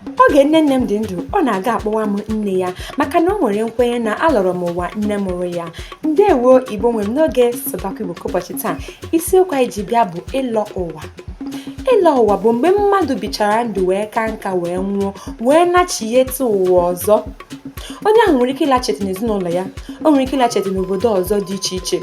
Oge nne nne m dị ndụ, ọ na-aga akpọwa m nne ya maka na o nwere nkwenye na alọrọ m ụwa nne mụrụ ya. Ndewo, Igbo nwe m. N'oge Sụbakwa Igbo nke ụbọchị taa, isiokwu anyị ji bịa bụ ịlọ ụwa. Ịlọ ụwa bụ mgbe mmadụ bichara ndụ wee ka nka wee nwụọ wee nachigheta ụwa ọzọ. Onye ahụ nwere ike ịlachite n'ezinụlọ ya, o nwere ike ịlachite n'obodo ọzọ dị iche iche.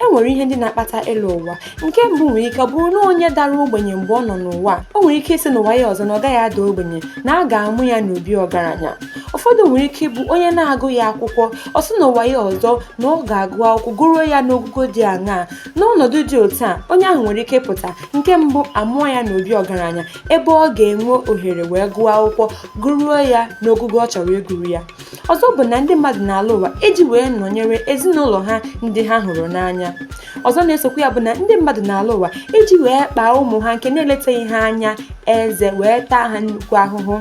E nwere ihe ndị na-akpata ịlọ ụwa. Nke mbụ nwere ike ọ bụrụ na onye dara ogbenye mgbe ọ nọ n'ụwa, o nwere ike ịsị n'ụwa ya ọzọ na ọ gaghị ada ogbenye, na a ga-amụ ya n'obi ọgaranya. Ụfọdụ nwere ike ịbụ onye na-agụghị akwụkwọ, ọ sị n'ụwa ya ọzọ na ọ ga-agụ akwụkwọ, gụruo ya n'ogugo dị aṅaa. N'ọnọdụ dị otu a, onye ahụ nwere ike ịpụta nke mbụ, amụọ ya n'obi ọgaranya ebe ọ ga-enwe ohere wee gụọ akwụkwọ, gụruo ya n'ogugo ọ chọrọ ịgụrụ ya. Ọzọ bụ na ndị mmadụ na-alọ ụwa iji wee nọnyere ezinụlọ ha ndị ha hụrụ n'anya. Ọzọ na-esokwa ya bụ na ndị mmadụ na-alọ ụwa iji wee kpaa ụmụ ha nke na-eletaghị ha anya eze, wee taa ha nnukwu ahụhụ.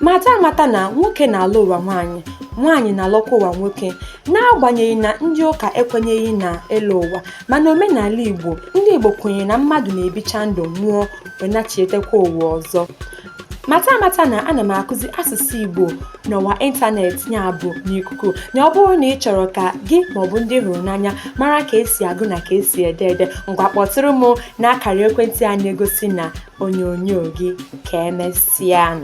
Mata amata na nwoke na-alọ ụwa nwaanyị, nwaanyị na-alọkwa ụwa nwoke. N'agbanyeghị na ndị ụka ekwenyeghị na ịlọ ụwa, mana omenala Igbo, ndị Igbo kwenyere na mmadụ na-ebicha ndụ nwụọ wee nachietekwa ụwa ọzọ. Mata amata na ana m akụzi asụsụ Igbo n'ọwa ịntanetị, ya bụ n'ikuku, na ọ bụrụ na ị chọrọ ka gị maọbụ ndị ị hụrụ n'anya mara ka esi agụ na ka esi ede ede, ngwa kpọtụrụ m n'akara ekwentị a na-egosi na onyonyo gị. Ka emesịa.